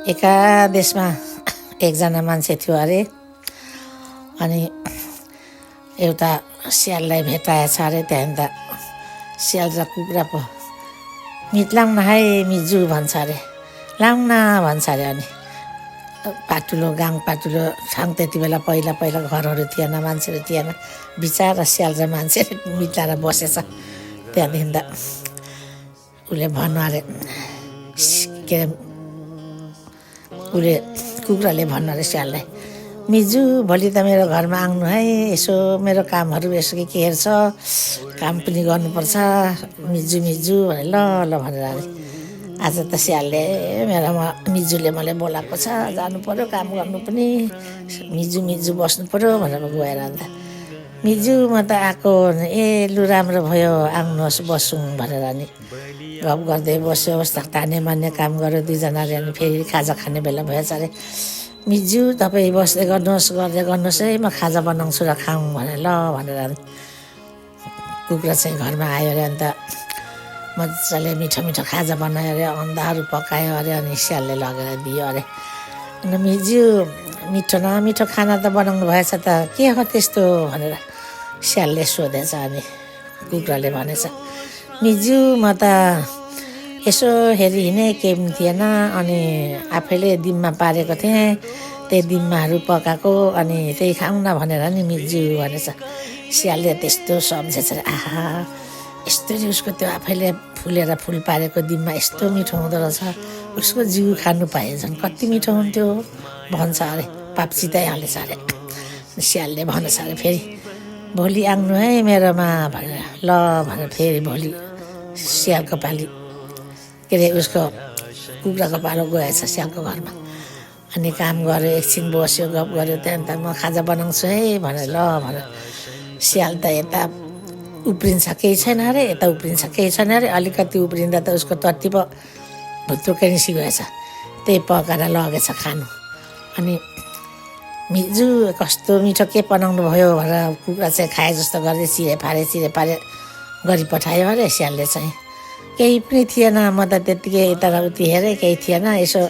एका देशमा एकजना मान्छे थियो अरे। अनि एउटा स्याललाई भेटाएछ अरे। त्यहाँदेखि त स्याल र कुखुरा पो मिट लाउन है मिजु भन्छ अरे, लाउन भन्छ अरे। अनि पाटुलो गाउँ पाटुलो ठाउँ त्यति बेला पहिला पहिला घरहरू थिएन, मान्छेहरू थिएन। बिचरा स्याल र मान्छे मिलाएर बसेछ। त्यहाँदेखि त उसले भन्नु अरे, के अरे उसले कुखुराले भन्नु अरे स्याललाई, मिजु भोलि त मेरो घरमा आउनु है, यसो मेरो कामहरू यसो के हेर्छ, काम पनि गर्नुपर्छ मिजु मिजु भने ल ल भनेर अरे। आज त स्यालले मेरोमा मिजुले मलाई बोलाएको छ, जानु पऱ्यो काम गर्नु पनि, मिजु मिजु बस्नु पऱ्यो भनेर गएर अन्त मिजु म त आएको, ए लु राम्रो भयो आउनुहोस् बसौँ भनेर अनि गफ गर्दै बस्यो। ताने मान्ने काम गर्यो दुईजनाले। अनि फेरि खाजा खाने बेला भएछ अरे। मिजु तपाईँ बस्दै गर्नुहोस् गर्दै गर्नुहोस् है, म खाजा बनाउँछु र खाऊँ भने ल भनेर अनि कुखुरा चाहिँ घरमा आयो अरे। अन्त मजाले मिठो मिठो खाजा बनायो अरे, अन्डाहरू पकायो अरे। अनि स्यालले लगेर दियो अरे। अनि मिजु मिठो न मिठो खाना त बनाउनु भएछ त, के हो त्यस्तो भनेर स्यालले सोधेछ। अनि कुखुराले भनेछ, मिजु म त यसो हेरी हिँडेँ केही पनि थिएन, अनि आफैले दिममा पारेको थिएँ, त्यही दिममाहरू पकाएको, अनि त्यही खाउँ न भनेर नि मिजु भनेछ। स्यालले त्यस्तो सम्झेछ अरे, आहा यस्तरी उसको त्यो आफैले फुलेर फुल पारेको दिममा यस्तो मिठो हुँदो रहेछ, उसको जिउ खानु पाए झन् कति मिठो हुन्थ्यो भन्छ अरे। पाप चिताइहालेछ अरे। स्यालले भनेछ अरे फेरि, भोलि आउनु है मेरोमा भनेर ल भनेर फेरि भोलि स्यालको पाली, के अरे उसको कुखुराको पालो गएछ स्यालको घरमा। अनि काम गर्यो, एकछिन बस्यो, गफ गर्यो। त्यहाँदेखि त म खाजा बनाउँछु है भनेर ल भनेर स्याल त यता उफ्रिन्छ केही छैन अरे, यता उफ्रिन्छ केही छैन अरे। अलिकति उफ्रिँदा त उसको टट्टी पो भुत्रुकै निस्किगएछ, त्यही पकाएर लगेछ खानु। अनि मिजु कस्तो मिठो के बनाउनु भयो भनेर कुखुरा चाहिँ खाए जस्तो गर्दै चिरे फारे गरी पठायो अरे। स्यालले चाहिँ केही पनि थिएन, म त त्यत्तिकै यता र उति हेरेँ, केही थिएन, यसो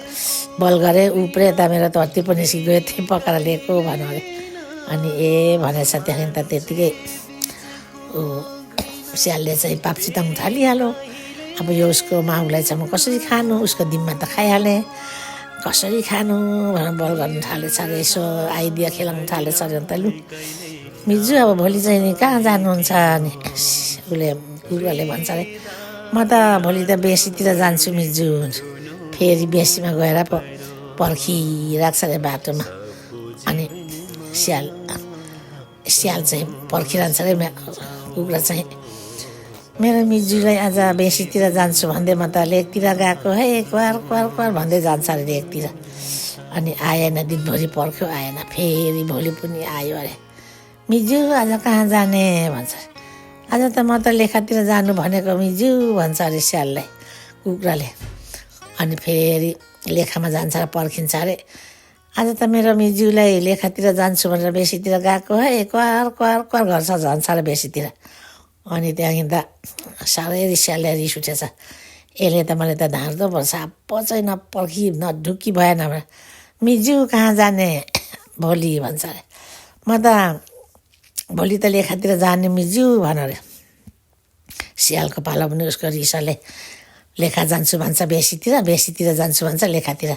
बल गरेँ उफ्रे त मेरो टट्टी पनि निस्किगयो, त्यही पकाएर लिएको भन्यो अरे। अनि ए भनेछ। त्यहाँदेखि त त्यत्तिकै स्यालले चाहिँ पाप चिताउनु थालिहाल्यो। अब यो उसको माउलाई चाहिँ म कसरी खानु, उसको दिममा त खाइहालेँ, कसरी खानु भनेर बल गर्नु थालेछ अरे। यसो आइडिया खेलाउनु थालेछ अरे। अन्त लु मिजु अब भोलि चाहिँ नि कहाँ जानुहुन्छ? अनि उसले कुखुराले भन्छ अरे, म त भोलि त बेसीतिर जान्छु मिजु। फेरि बेसीमा गएर पर्खिरहेको छ अरे बाटोमा। अनि स्याल चाहिँ पर्खिरहन्छ अरे। कुखुरा चाहिँ मेरो मिजुलाई आज बेसीतिर जान्छु भन्दै म त लेकतिर गएको है, क्वार क्वार क्वार भन्दै जान्छ अरे लेकतिर। अनि आएन, दिनभरि पर्ख्यो आएन, फेरि भोलि पनि आयो अरे। मिजु आज कहाँ जाने भन्छ, आज त म त लेखातिर जानु भनेको मिजु भन्छ अरे स्याललाई कुखुराले। अनि फेरि लेखामा जान्छ र पर्खिन्छ अरे। आज त मेरो मिजुलाई लेखातिर जान्छु भनेर बेसीतिर गएको है, क्वार क्वार क्वार गर्छ झन्छ र बेसीतिर। अनि त्यहाँदेखि त साह्रै स्यालले रिस उठेछ, यसले त मैले त धार्दो पर्छ, अब चाहिँ नपर्खी नढुकी भएन, मिजु कहाँ जाने भोलि भन्छ अरे। म त भोलि त लेखातिर जाने मिजु भन अरे। स्यालको पालो पनि उसको रिसले लेखा जान्छु भन्छ बेसीतिर जान्छु भन्छ लेखातिर।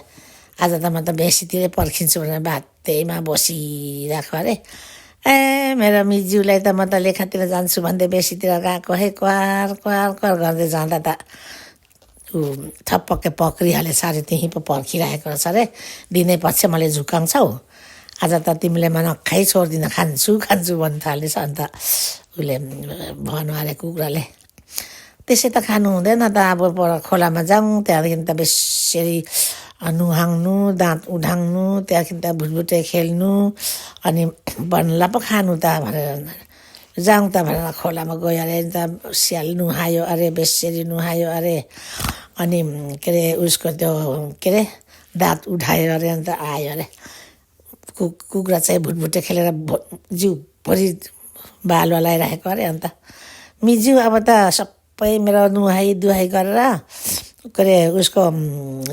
आज त म त बेसीतिरै पर्खिन्छु भनेर बात्यैमा बसिरहेको अरे। ए मेरो मिजुलाई त म त लेखातिर जान्छु भन्दै बेसीतिर गएको है, क्वार क्वार क्वार गर्दै जाँदा त ऊ थपक्कै पक्रिहालेछ अरे। त्यहीँ पो पर्खिरहेको रहेछ अरे। दिनै पछि मैले झुकाउँछौ, आज त तिमीले म नखाइ छोड्दिनँ, खान्छु भन्नु थालेछ। अन्त उसले भन्नु अरे कुखुराले, त्यसै त खानु हुँदैन त, अब पर खोलामा जाउँ, त्यहाँदेखि त बेसरी नुहाउनु, दाँत उठाउनु, त्यहाँदेखि त भुटभुटे खेल्नु, अनि बन्ला पो खानु त भनेर जाउँ त भनेर खोलामा गयो अरे। अन्त स्याल नुहायो अरे, बेसरी नुहायो अरे। अनि के अरे उसको त्यो के अरे दाँत उठायो अरे। अन्त आयो अरे। कुखुरा चाहिँ भुटभुटे खेलेर जिउभरि बालुवा लगाइरहेको अरे। अन्त मिजु अब त सबै मेरो नुहाई दुहाई गरेर के अरे उसको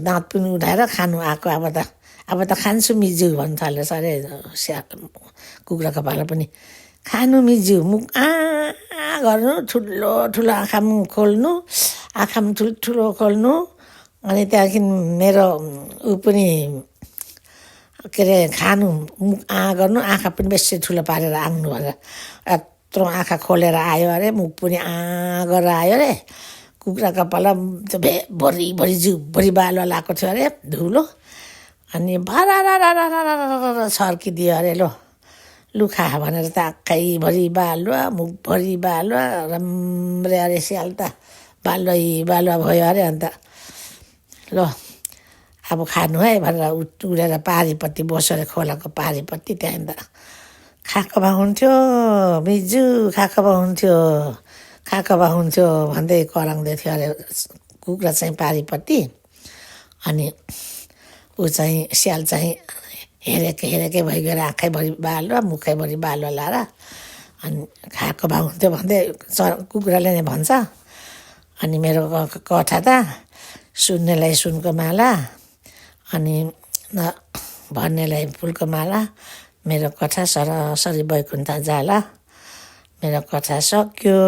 दाँत पनि उठाएर खानु आएको अब त खान्छु मिजु भन्नु थाल्यो अरे कुखुराको पालो पनि खानु मिजु मुख गर्नु ठुलो ठुलो आँखा मुख खोल्नु आँखा ठुल्ठुलो खोल्नु अनि त्यहाँदेखि मेरो ऊ पनि के अरे खानु मुख गर्नु आँखा पनि बेसी ठुलो पारेर आँग्नु भनेर यत्रो आँखा खोलेर आयो अरे मुख पनि गरेर आयो अरे कुखुराको पाला भरि जिउभरि बालुवा लगाएको थियो अरे धुलो अनि भरा छर्किदियो अरे लु खा भनेर त आँखैभरि बालुवा मुखभरि बालुवा राम्रै अरे स्याल त बालुवा भयो अरे अन्त ल अब खानु है भनेर उडेर पारिपट्टि बस्यो अरे खोलाको पारिपट्टि त्यहाँदेखि त खाएको भए हुन्थ्यो मिजु खाएको भए हुन्थ्यो भन्दै कराउँदै थियो अरे कुखुरा चाहिँ पारिपट्टि अनि ऊ चाहिँ स्याल चाहिँ हेरेकै भइगएर आँखैभरि बालुवा मुखैभरि बालुवा लाएर अनि खाएको भए हुन्थ्यो भन्दै कुखुराले नै भन्छ अनि मेरो कथा त सुन्नेलाई सुनको माला अनि भन्नेलाई फुलको माला मेरो कथा सरसरी वैकुण्ठ जाला मेरो कथा सक्यो।